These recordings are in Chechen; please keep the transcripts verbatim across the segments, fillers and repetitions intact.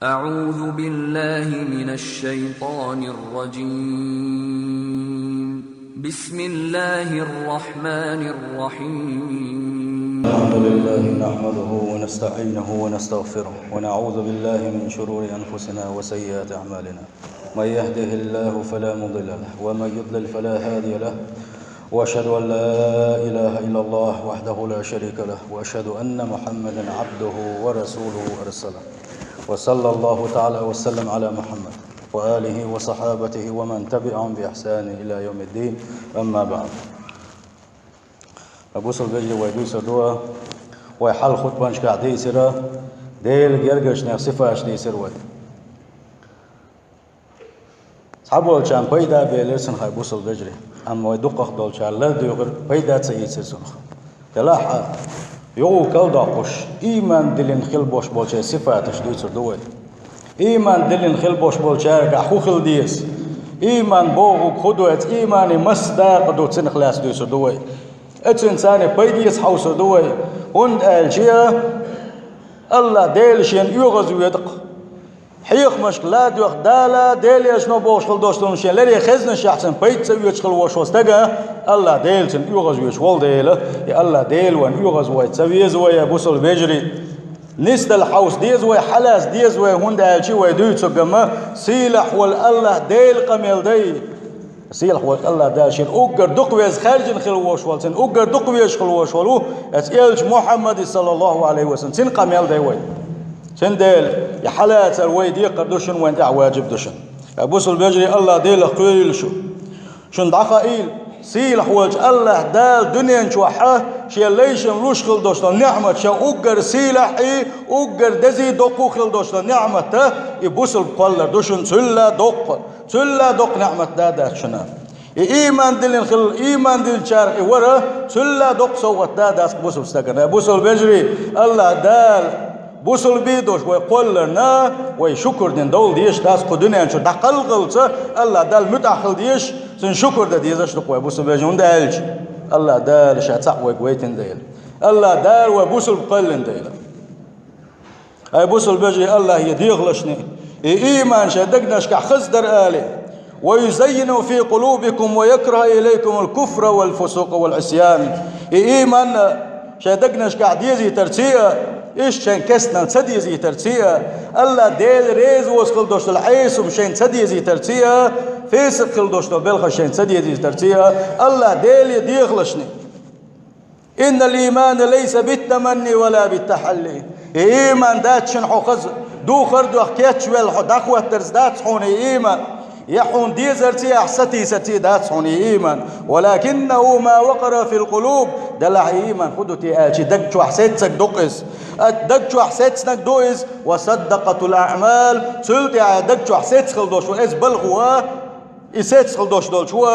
أعوذ بالله من الشيطان الرجيم. بسم الله الرحمن الرحيم. الحمد لله نحمده ونستعينه ونستغفره، ونعوذ بالله من شرور أنفسنا وسيئات أعمالنا. من يهده الله فلا مضل له، ومن يضلل فلا هادي له. وأشهد أن لا إله إلا الله وحده لا شريك له، وأشهد أن محمدا عبده ورسوله أرسله، وصلى الله تعالى وسلم على محمد وآله وصحابته ومن تبعهم بإحسان إلى يوم الدين. أما بعد. Бусалба вежарий, вай дуьйцур ду, вай хьалха хутбанашкахь дийцира, Делан гергарчех сифаташ дийцира вай. Цхьаболчарна пайда белира цунах, хӀай бусалба вежарий, амма вай дукхах долчара лардуьйгӀира, пайда ца ийцира цунах. Делахь а, юха кхел доккхуш, ийман диллина хила бош болчеран сифаташ дуьйцур ду вай. Ийман диллина хила бош болчаьргахь хӀун хила деза? Ийман бохург хӀун ду, оцу ийманан масса дакъа ду, цунах лаьцна дуьйцур ду вай. Оцунца царна пайда эца хьовсур ду вай, хӀунда аьлча АллахӀ Дела шена оьгӀазвоьду-кх. Хьехамашка ладоьгӀна Дала, Делан Элчано бохуш хила долуш долу шен леррина хезнашехь цунна пайда ца оьцуш хила волуш волу стаг, АллахӀ Дела цунна оьгӀазвоьдуш волу дела, и АллахӀ Дела вайна оьгӀазвойта ца веза вай, бусалба вежарий. Нисдала хьовса деза вай, хьалаца деза вай, хӀунда аьлча вай дуьйцург-м сийлахь волу АллахӀ Делан къамел ду. Сийлахь волу АллахӀ Дала шена уггар дукха веза хаьржина хила волуш волу, цунна уггар дукха везаш хила волуш волу оцу Элча Мухьаммадан, саллаллахӀу Ӏалайхи ва саллам, цуьнан къамел ду вай. Цундела и хьалацар вай декхар ду шуна, вайна тӀехь ваджиб ду шуна. Ай бусалба вежарий, АллахӀ Делах кхоьруьйту шу. Шуна дӀахаийла, сийлахь волчу АллахӀ Дала дуьнен чохь шен лайшна луш хила долуш долу неӀмат, шен уггар сийлахьий, уггар дезий, доккхий хила долуш долу неӀмат, и бусалба кхоллар ду шуна, цул а доккха, цул а доккха неӀмат да дац шуна. И ийман диллина хила, ийман диллинчарах и вара, цул а доккха совгӀат да дац бусалба стагана. Бусалба вежарий, АллахӀ Дала бусалба долуш вай кхолларна, вай шукур дина довла дезаш дац кху дуьнен чу дӀакхалхалца, АллахӀ Далла муьтӀахь хила дезаш, цунна шукур дан дезаш ду-кх вай бусалба вежарий, хӀунда аьлча АллахӀ Дала ша цхьаъ вайга вайтина дела. АллахӀ Дала вай бусалба кхоьллина дела. Ай бусалба вежарий, АллахӀе дехалашна, и ийман шайн дегнашкахь хаза дара ала: «Ва юзаййину фи къулубикум ва якрахӀа илайкумул куфра вал фусукъа вал Ӏисян». И ийман шайн дегнашкахь дезийтарций а, иштта шайн кестнал ца дезийтарций а, АллахӀ Дела реза воцу хила долуш долу Ӏеса хӀума шайна ца дезийтарций а, фесакъ хила долуш долу белхаш шайна ца дезийтарций а, АллахӀ Деле дехалашна. «Иннал иймана лайса биттаманни ва ла биттахьалли». И ийман дац шуна хьо хаза духар а дохуш кечвелла хьо дӀахӀоттарца дац хьуна и ийман. Я хьуна дезарций, я ахь сатийсарций дац хьуна и ийман. «Валакиннаху ма вакъара фил къулуб». Делахь и ийман хӀун ду те аьлча, даг чохь сецнарг ду-кх иза. Ат даг чохь сецнарг ду иза. «Ва саддакъатул аӀмал». Цул тӀаьхьа даг чохь сецна хила долуш ву иза балхо, и сецна хила долуш долчу ву,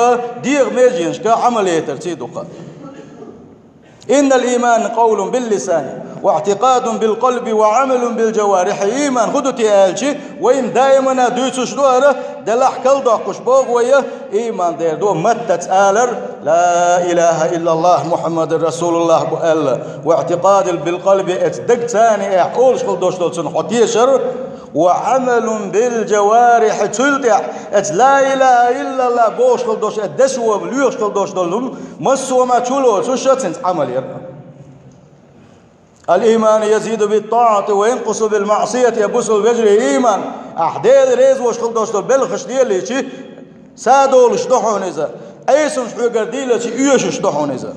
дегӀан меженашка Ӏамал етарций ду-кх. «Иннал иймана къавлун бил лисани, ва иӀтикъадун бил къалби, ва Ӏамалун бил джаварихьи». Ийман хӀун ду те аьлча, вайна даимана дуьйцуш ду хӀара, делахь кхел доккхуш боху вай, ийман дер ду маттаца алар, «Ла илаха иллаллахӀ, Мухьаммадун расулуллахӀ бу» аьлла, «ва иӀтикъадун бил къалби», эцу дагца а олуш хила долуш долу цунна хьо тешар, «ва Ӏамалун бил джаварихьи», цул тӀаьхьа эцу «Ла илаха иллаллахӀ» бохуш хила долуш, эцу дешо лоьхуш хила долуш долу массо а ма чулоцуш, цуьнца Ӏамал яр. «Ал ийману язиду бит таӀати ва янкъусу бил маӀсияти», я бусалба вежарий, ийман, ахь Дела реза вош хила долуш долу белхаш делийчи, са долуш ду хьуна иза, Ӏесамаш хьоьгара дийлачи, оьшуш ду хьуна иза.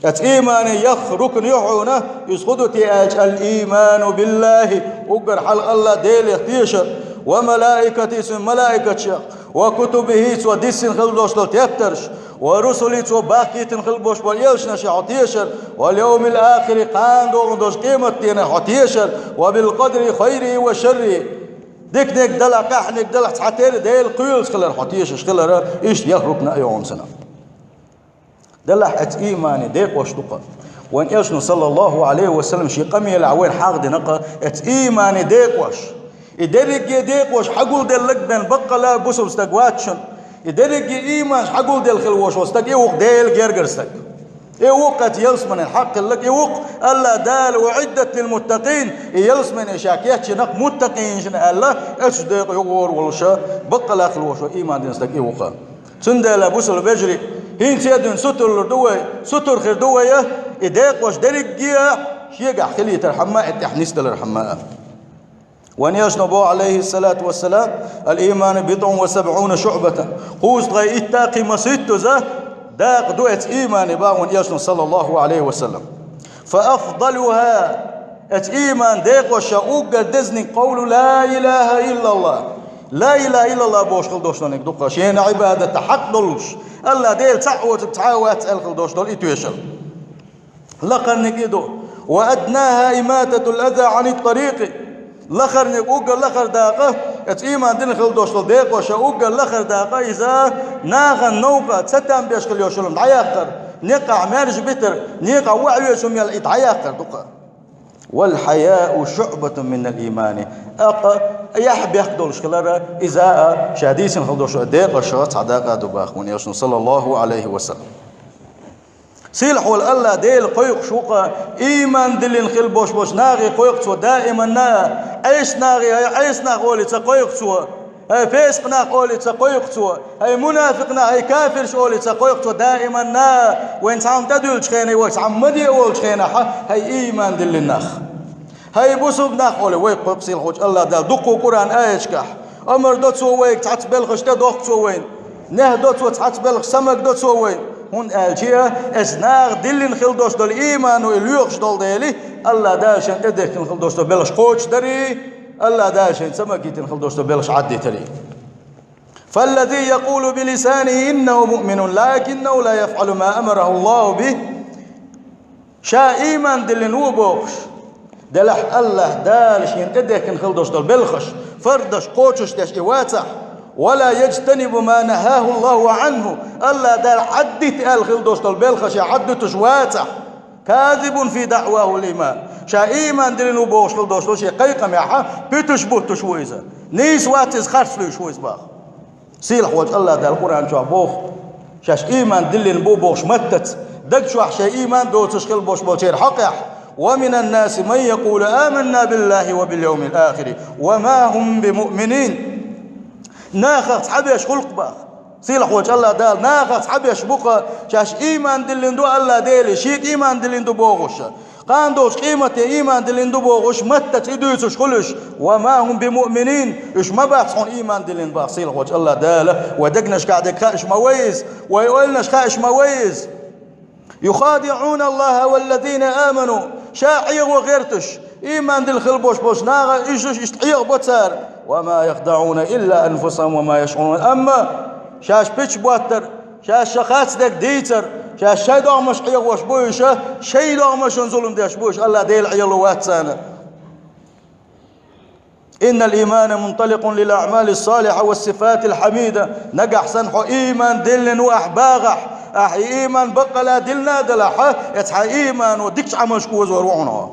Эцу иймане ях рукн ю хьуна, иза хӀун ду те аьлча, «Ал ийману биллахӀи», уггар хьалха АллахӀ Делех тешар, «ва малаикатихӀи», цуьнан малаикатех, «ва кутубихӀи», цо диссина хила долуш долу тептарш, «ва русулихӀи», цо бахкийтина хила болуш болу элчанашех хьо тешар, «вал йовмил ахири», кхана догӀун долчу къематденах хьо тешар, «ва бил къадри хайрихӀи ва шаррихӀи». Диканиг далахь, къаьхьаниг далахь, цхьатерра Делан кхоьлуш хилар хьо тешаш хилар, иштта ях рукн а ю хьуна цунах. Делахь эцу иймане декъош ду-кх. Вайн Элчано, саллаллахӀу Ӏалайхи ва саллам, шен къамелехь вайна хьахдина-кх эцу иймане декъош. И дерриге декъош хьагулделларг бен баккъала бусалба стаг вац шуна. И дерриге ийманаш хьагулделла хила вош волу стаг, и ву-кх Делан гергара стаг. И ву-кх оцу ялсаманин хьакъ хилларг, и ву-кх Аллах Дала: «أعدت للمتقين», и ялсамани ша кечйина-кх муттакъинашна аьлла, оцу декъа юкъара волуш, баккъала хила волуш иман дина стаг и ву-кх. Цундела, бусалба вежарий, хӀинца а дуьйна сутарлур ду вай, сутара хир ду вай, и декъош дерриге а шегахь хилийтархьама а, и тӀехь нисдалархьама а. Вайн Элчано боху, Ӏалайхиссалату вассалам: «الإيمان بضع وسبعون شعبة». Кхузткъе итт а, кхин масийттаза дакъа ду оцу иманан, боху вайн Элчано, саллаллаху Ӏалайхи ва саллам. «فأفضلها», оцу иманан декъошна уггар дезаниг, «قول لا إله إلا الله». «Ла илаха иллаллах» бохуш хила долуш долниг ду-кх, шена Ӏибадатан хьакъ долуш, Аллах Дела цхьаъ воцург цхьа а вац аьлла хила долуш долу и тоьшалла. Лакхарниг и ду. «وأدناها إماطة الأذى عن الطريق». Лахарниг, уггар лахара дакъа, оцу иман дина хила долуш долу декъошна уггар лахара дакъа иза нахана новкъа ца там беш хила йолуш йолу хӀума дӀаяккхар, некъахь маьрша битар, некъахь ваьӀ везаш хӀума ял и дӀаяккхар ду-кх. «والحياء شعبة من الإيمان». ТӀаккха яхь бехк долуш хилар иза а ша дийцина хила долуш долу декъашха цхьа дакъа а ду, боху вайн Элчано, саллаллаху Ӏалайхи ва саллам. Сийлахьчу Аллах Дела кхойкхуш ву-кх, иман диллина хила болуш болчу нахе кхойкху Цо даиманна а. Ӏеса нахе, хӀай Ӏеса нах олий ца кхойкху Цо, хӀай песакъ нах олий ца кхойкху Цо, хӀай мунафикъ нах, хӀай кафирш олий ца кхойкху Цо даиманна а. Вайна цхьамма тӀедуьллучу хенахь, вай цхьамма ма де а волчу хенахь, хӀай иман диллина нах, хӀай бусалба нах олий вай кхойкху сийлахьчу Аллах Дала дуккха Къуръан аяташкахь. Амар до Цо вайга цхьацца белхаш тӀедохку Цо вайна. Нехь до Цо цхьацца белхаш, самаг до Цо вайна. ХӀунда аьлча оцу наха диллина хила долуш долу имано и лоьхуш долу дела, Аллах Дала шайна тӀедехкина хила долуш долу белхаш кхочушдарий, Аллах Дала шайна ца магийтина хила долуш долу белхаш Ӏаддитарий. «فالذي يقول بلسانه إنه مؤمن لكنه لا يفعل ما أمره الله به». Ша иман диллина ву бохуш, делахь Аллах Дала шена тӀедехкина хила долуш долу белхаш, фардаш кхочушдеш и вацахь, «ولا يجتنب ما نهاه الله عنه», Аллах Дала Ӏаддита аьлла хила долуш долу белхаш Ӏаддитуш вацахь, «كاذب في دعواه الإيمان», ша иман диллина ву бохуш хила долуш долу шен кхайкхамехь пуьтуш буттуш ву иза. Нийса вац иза, харц луьйш ву иза, боху. Сийлахьчу Аллах Дала Къуръан чохь боху, шаьш иман диллина бу бохуш маттаца, даг чохь шайн иман доцуш хила болуш болчеран хьокъехь: «ومن الناس من يقول آمنا بالله وباليوم الآخر وما هم بمؤمنين». Нахах цхьаберш гӀуллакх баха. Сийлахьчу Аллах Дала нахах цхьаберш бу-кх, шаьш иман диллина ду Аллах Деле, шега иман диллина ду бохуш. Кхана долчу къемате иман диллина ду бохуш, маттаца и дуьйцуш хуьлуш, «وما هم بمؤمنين», уьш ма бац хьуна иман диллина, боху сийлахьчу Аллах Дала, вай дегнашкахь дерг хууш ма ву иза, вай ойланаш хууш ма ву иза. «يخادعون الله والذين آمنوا», ша Ӏехо гӀерташ, иман диллина хила болуш болчу наха уьш иштта Ӏехабо цара, «وما يخدعون إلا أنفسهم وما يشعرون». Амма шаьш пуьташ боттар, шаьш шайн хаза дерг дийцар, шаьш шайн догӀмаш Ӏехош бу уьш, шайн догӀмашна зулам деш бу уьш, Аллах Дела Ӏело вац царна. «إن الإيمان منطلق للأعمال الصالحة والصفات الحميدة». Нагахь санна хьо иман диллина ву ахь бахахь, ахь и иман баккъала диллина а делахь, эцхьа имано дикачу Ӏамалшка озор ву хьуна хьо.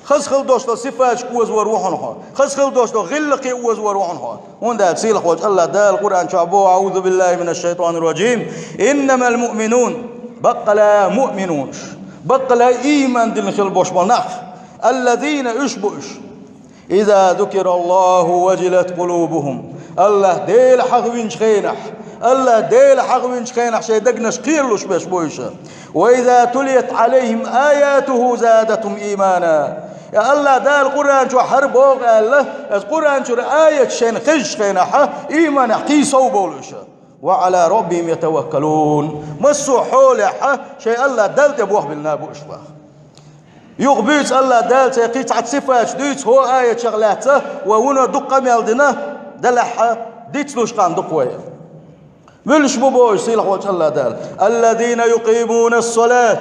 Хаза хила долуш долу сифаташка озор ву хьуна хьо. Хаза хила долуш долу гӀиллакхе озор ву хьуна хьо. ХӀунда аьлча сийлахьчу Аллах Дала Къуръан чохь боху: «أعوذ بالله من الشيطان الرجيم. إنما المؤمنون», баккъала муъминунаш, баккъала иман диллина хила болуш болу нах, «الذين», уьш бу уьш, «إذا ذكر الله وجلت قلوبهم». Аллах Дела хьахавинчу хенахь, Аллах Дела хьахавинчу хенахь шайн дегнаш кхералуш берш бу уьш. «وإذا تليت عليهم آياته زادتهم إيمانا». Я Аллах Дала Къуръан чохь хӀара боху аьлла, аса Къуръан чуьра аяташ шайна хезчу хенахь, иманехь кхин сов бовлу уьш. «وعلى ربهم يتوكلون». Массо а хьолехь шайн Аллах Далла тӀе болх биллина бу уьш, боху. Юха буьйцу Аллах Дала церан кхин цхьа сифаташ дуьйцу хӀокху аятех лаьцна, вай вуно дукха къамел дина, делахь дицлуш хан ду-кх вай. Муьлш бу боху сийлахьчу Аллах Дала: «الذين يقيمون الصلاة».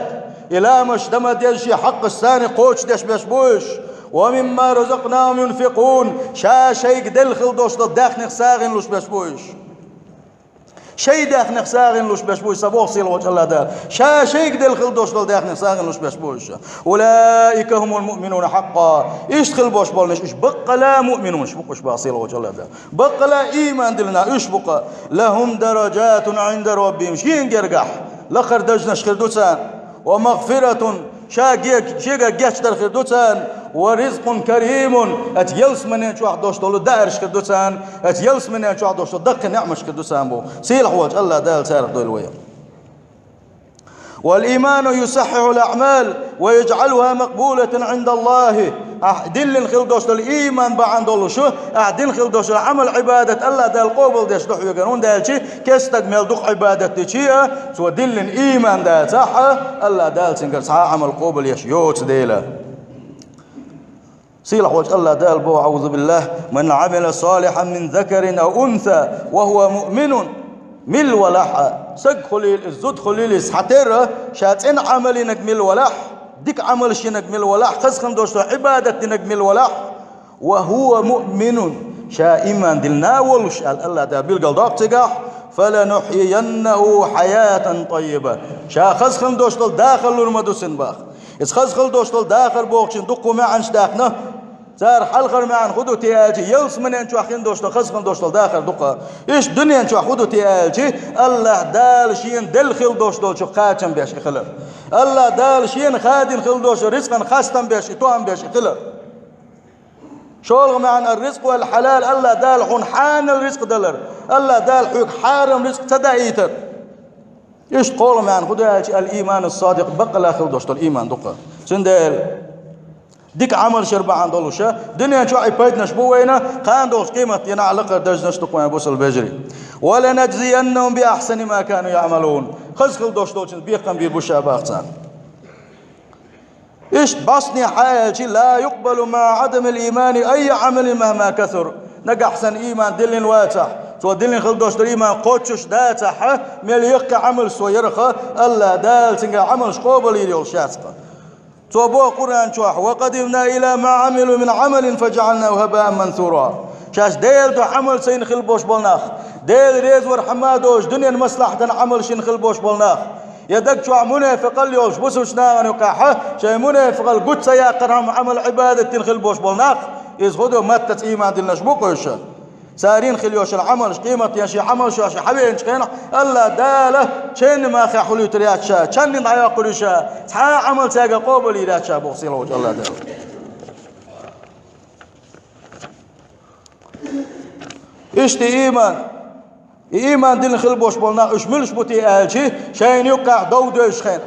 И ламазаш дан ма-деззара шен хьакъаш царна кхочушдеш берш бу уьш. «ومما رزقناهم ينفقون». Ша шайга делла хила долуш долу даьхних сагӀина луш берш бу уьш. Шайн даьхних сагӀина луш берш бу уьш, сан боху сийлахьчу Аллах Дала. Ша шайга делла хила долуш долу даьхних сагӀина луш берш бу уьш. «أولئك هم المؤمنون حقا». Иштта хила болуш болнаш уьш баккъала муъминунаш бу-кх уьш, боху сийлахьчу Аллах Дала. Баккъала иман диллина уьш бу-кх. «لهم درجات عند ربهم». Шен гергахь лакхара даржаш хир ду царна. ومغفرة, ша ге-, шега гечдар хир ду царна, ورزق كريم, аца ялсманен чохь долуш долу даарш хир ду царна, аца ялсманен чохь долуш долу даккхий неӀмаш хир ду царна боху. Сийлахь волчу АллахӀ Дала царах дойла вай. والإيمان يصحح الأعمال ويجعلها مقبولة عند الله. Ахь диллина хила долуш долу ийман бахьана долуш, ахь дина хила долуш долу Ӏамал-Ӏибадат АллахӀ Дала къобалдеш ду хьоьгара, хӀунда аьлча кхин стаг мел дукха Ӏибадат дича а, цо диллина ийман дацахь а, АллахӀ Дала цуьнгара цхьа а Ӏамал къобал еш йоцу дела. Сийлахь волчу АллахӀ Дала боху, أعوذ بالله: من عمل صالحا من ذكر أو أنثى وهو مؤمن, мила валахь а, стаг хуьлийла иза, зуда хуьлийла иза, цхьатерра, ша цӀена Ӏамал йинарг мила валахь, дика Ӏамалш йинарг мила валахь, хаза хила долуш долу Ӏибадат динарг мила валахь, وهو مؤمن, ша ийман диллина а волуш, аьлла АллахӀ Дала билгалдоккху цигахь, فلنحيينه حياة طيبة, ша хаза хила долуш долу дахар лур ма ду цунна боху. Иза хаза хила долуш долу дахар бохучун дуккха маьӀнаш даьккхина. Цара хьалхара маьӀна хӀун ду те аьлча, ялсманен чохь хила долуш долу, хаза хила долуш долу дахар ду-кх. Иштта дуьнен чохь хӀун ду те аьлча, АллахӀ Дала шена делла хила долуш долчух кхачам беш и хилар. АллахӀ Дала шена хадийна хила долчу рицкъан хастам беш и, тоам беш и хилар. ШолгӀа маьӀна, الرزق الحلال, АллахӀ Дала хьуна хьанал рицкъ далар, АллахӀ Дала хьоьга хьарам рицкъ ца даийтар. Иштта кхоалгӀа маьӀна хӀун ду аьлча, الإيمان الصادق, баккъала хила долуш долу ийман ду-кх. Цундела дика Ӏамалшна бахьана долуш, дуьнен чохь и пайданаш бу вайна, кхана долчу къематдийнахь лакхара даржанаш ду-кх вайн, бусалба вежарий. ولنجزينهم بأحسن ما كانوا يعملون. Хаза хила долуш долчуьнца бекхам бийр бу ша боху царна. Иштта бӀостанехьа аьлча, لا يقبل مع عدم الإيمان أي عمل مهما كثر. Нагахь санна ийман диллина вацахь, цо диллина хила долуш долу ийман кхоччуш дацахь, мел яккхий Ӏамалш цо ярахь, АллахӀ Дала цуьнгара Ӏамалш къобалйийр йолуш яц-кх. Цо боху Къуръан чохь: وقدمنا إلى ما عملوا من عمل فجعلناه هباء منثورا. Шаьш Делан дуьхьа Ӏамал ца йина хила болуш болу нах, Делан резавар хьама а доцуш, дуьненан маслахьатан Ӏамалш йина хила болуш болу нах, я даг чохь мунепикъал йолуш, бусалба нахана юкъахь шайн мунепикъал гучу ца яккхархьама Ӏамал-Ӏибадат дина хила болуш болу нах, иза хӀун ду, маттаца ийман диллинарш бу-кх уьш. Цара йина хила йолуш йолу Ӏамалш, къематдийнахь шен Ӏамалш шаьш хьавеанчу хенахь, АллахӀ Дала ченна махкахь хьулуьйтур яц ша, чаннина дӀайоккхур ю ша, цхьа а Ӏамал цаьрга къобалйийр яц ша боху сийлахь волчу АллахӀ Дала. Иштта ийман, и ийман дина хила болуш болу нах уьш муьлш бу те аьлча, шайна юккъехь дов доьжучу хенахь,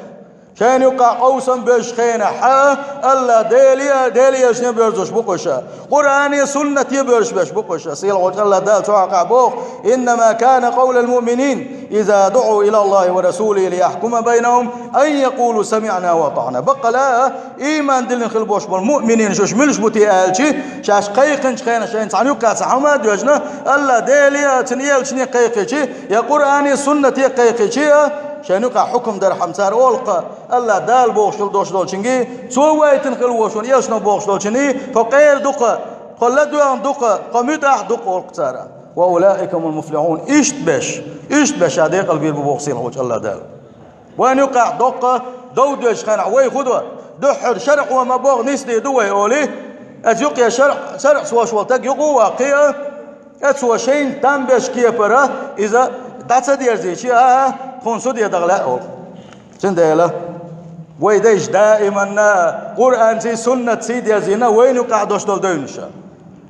шайна юккъехь къовсам боьжучу хенахь, хьа, АллахӀ Деле а, Делан Элчане а боьрзуш бу-кх уьш. Къуръане а, суннате а боьрзуш берш бу-кх уьш. Сийлахь волчу АллахӀ Дала цу хьокъехь боху: إنما كان قول المؤمنين إذا دعوا إلى الله ورسوله ليحكم بينهم أن يقولوا سمعنا وأطعنا. Баккъала а, ийман диллина хила болуш болу муъминин шаьш муьлш бу те аьлча, шаьш кхайкхинчу хенахь шайна цхьана юккъехь цхьа хӀума а доьжна, АллахӀ Деле а, цуьнан Элчане а кхайкхича, я Къуръане а, суннате а кхайкхича а, шайна юкъахь хьукам дархьама цара олу-кх: АллахӀ Дала бохуш хила долуш долчуьнга, Цо вайтина хила волуш волу Элчано бохуш долчунна, тхо кхера ду-кх, тхо ладоьгӀна ду-кх, тхо муьтӀахь ду-кх, олу-кх цара. وأولئك هم المفلحون. Иштта берш, иштта берш ша декъалбийр бу боху сийлахь волчу АллахӀ Дала. Вайна юккъехь доккха дов доьжучу хенахь вай хӀун до? Дуьххьара шарӀо ма боху, нисде ду вай олий, аса юкъе шарӀ, шарӀ сохьуш волу стаг юкъа а ваккхий а, аса цо шайна там беш кепара иза дӀа ца дерзийча а, тхуна суде даха лаьа олу. Цундела вай дайша даиманна Къуръанций, суннатций дерзийна вайна юккъехь долуш долу девнаш.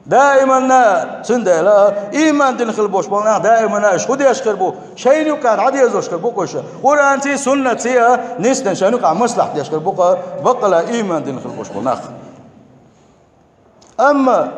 Даиманна, цундела, ийман дина хила болуш болу нах даиманна уьш хӀун деш хир бу? Шайна юккъехь дӀадерзош хир бу-кх уьш. Къуръанций, суннатций а нисдина шайна юккъехь маслахьат деш хир бу-кх, баккъала ийман дина хила болуш болу нах. Амма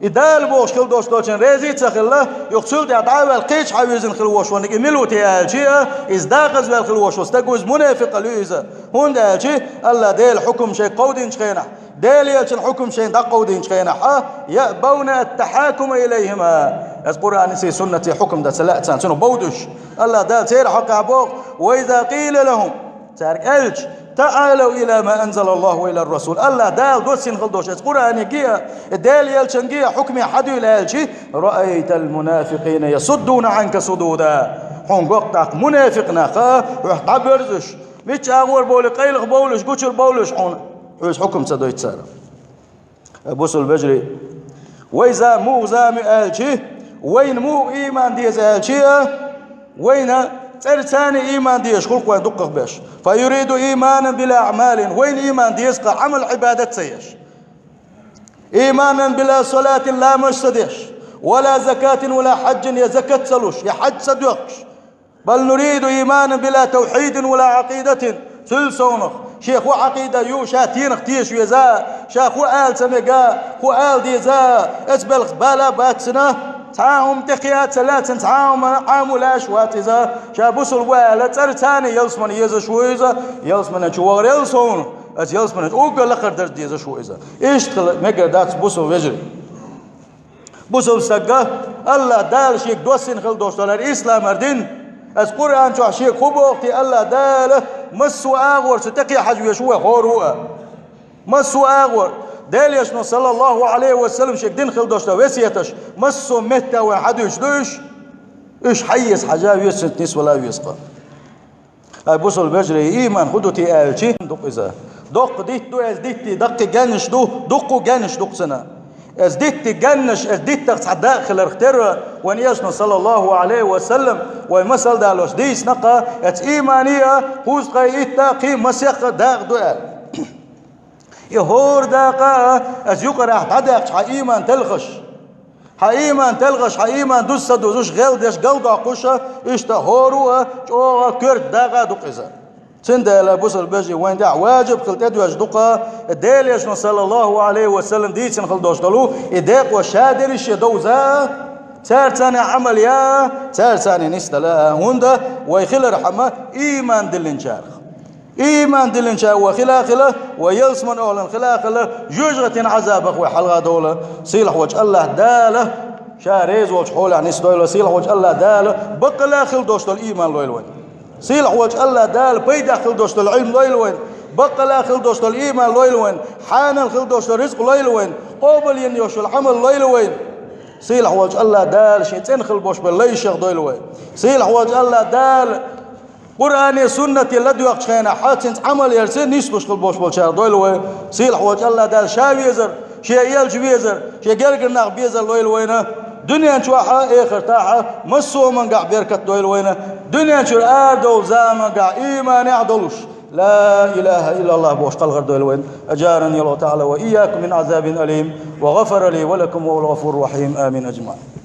и Дала бохуш хила долуш долчун реза а ца хилла, юха цул тӀаьхьа дӀа а ваьлла кхечу хьан вирзина хила волуш верг и мила ву те аьлча а, иза декъаза ваьлла хила волуш волу стаг ву, иза мунафикъ а ву иза. ХӀунда аьлча АллахӀ Делан хьукам шайга кховдийначу хенахь, Делан Элчан хьукам шайна дӀакховдийначу хенахь, а, يأبون التحاكم إليهما. Аса Къуръанций, суннатций хьукам дан ца лаьа царна, цунах бовдуш. АллахӀ Дала церан хьокъехь боху: وإذا قيل لهم, цаьрга аьлча, تعالوا إلى ما أنزل الله وإلى الرسول. АллахӀ Дала доссийна хила долуш аса Къуръанега а, Делан Элчанга а хьукаме хьадуьйла аьлча, رأيت المنافقين يصدون عنك صدودا. Хьуна гохь тӀаккха мунафикъ нах а хьох дӀабоьрзуш, мичча агӀор бовлий, къайлаха бовлуш, гучура бовлуш хьуна, хьоьца хьукам ца дойту цара. Бусалба вежарий, вай зама муха зама ю аьлча, вайна муха ийман деза аьлча а, вайна цӀерца а иман дезаш хул-кх вайна дукхагӀберш. فيريد إيمانا بلا أعمال, вайна иман деза-кх Ӏамал-Ӏибадат ца еш. إيمانا بلا صلاة, ламаз ца деш, ولا زكاة ولا حج, е закат ца луш, е хьаж ца доьхкаш. بل نريد إيمانا بلا توحيد ولا عقيدة. Цул совнагӀа, шен хӀу Ӏакъида ю, ша стенах теша веза, ша хӀу ала ца мега, хӀу ала деза, эцу белхаца бала бац цунна, цхьа а хӀума тӀекхиа ца лаьа цунна, цхьа а хӀума Ӏамал еш вац иза, ша бусалба ву аьлла, цӀерца а ялсамане езаш ву иза, ялсамане чу вахар ел совнагӀа, аса ялсамане чу уггар лакхара дарж дезаш ву иза. Иштта хила мегар дац, бусалба вежарий. Бусалба стага АллахӀ Дала шега доссийна хила долуш долу хӀара исламера дин, аса Къуръан чохь шега хӀу боху те АллахӀ Дала, массо а агӀор цу тӀекхе хьажа везаш ву вай хӀора а. Массо а агӀор. Делан Элчано, саллаллаху Ӏалайхи ва саллам, шега дина хила долуш долу весеташ массо а меттехь вайна хьадуьйцуш ду уьш. Уьш хьаэца хьажа веза, цуьнца нисвала веза-кх. Ай, бусалба вежарий, иман хӀун ду те аьлча, дукха иза. Доккха дитт ду, эза диттий даккхий геннаш ду, дуккха геннаш ду-кх цуьнан. Эза диттий геннаш, эза диттах цхьа дакъа хиларх терра, вайн Элчано, саллаллаху Ӏалайхи ва саллам, вай масал далош дийцина-кх, эцу имане а, кхузткъе итт а, кхин масех а дакъа ду аьлла. И хӀора дакъа а, аса юкъарахь дӀадаьккхича хьан иман телхаш. Хьан иман телхаш, хьан иман дуза ца дузуш, гӀел деш, галдоккхуш а, иштта хӀора а чӀогӀа коьрта дакъа а ду-кх иза. Цундела, бусалба вежарий, вайн тӀехь важиб хила тӀедоьжна ду-кх, Делан Элчано, саллаллаху Ӏалайхи ва саллам, дийцина хила долуш долу, и декъо ша дерриш а довза, цаьрца а Ӏамал я, цаьрца а нисдала, хӀунда вай хилархьама иман диллинчарах. Иман диллинча вай хила а хила, вай ялсаман охьалан хила а хила, жоьжахатин Ӏазабах вай хьалха а довла. Сийлахь волчу АллахӀ Дала ша реза волчу хьолехь нисдойла, сийлахь волчу АллахӀ Дала баккъала а хила долуш долу иман лойла вайн. Сийлахь волчу АллахӀ Дала пайдехь хила долуш долу Ӏилма лойла вайн, баккъала а хила долуш долу иман лойла вайн, хьанал хила долуш долу ризкъ лойла вайн, къобалйина йолуш йолу Ӏамал лойла вайн. Сийлахь волчу АллахӀ Дала шен цӀена хила болуш болу лайшех дойла вай. Сийлахь волчу АллахӀ Дала Къуръане, суннате ладоьгӀучу хенахь, хьа цуьнца Ӏамал ярца нислуш хила болуш болчара дойла вай. Сийлахь волчу АллахӀ Дала ша везар, шен элча везар, шен гергара нах безар лойла вайна. Дуьнен чохь а, эхартахь а, массо а мангахь беркат дойла вайна. Дуьнен чуьра арадовла замангахь иманехь а долуш, لا إله إلا الله бохуш кхалхар дойла вайна. أجارني الله تعالى وإياكم من عذاب أليم، وغفر لي ولكم وهو الغفور الرحيم. آمين أجمعين.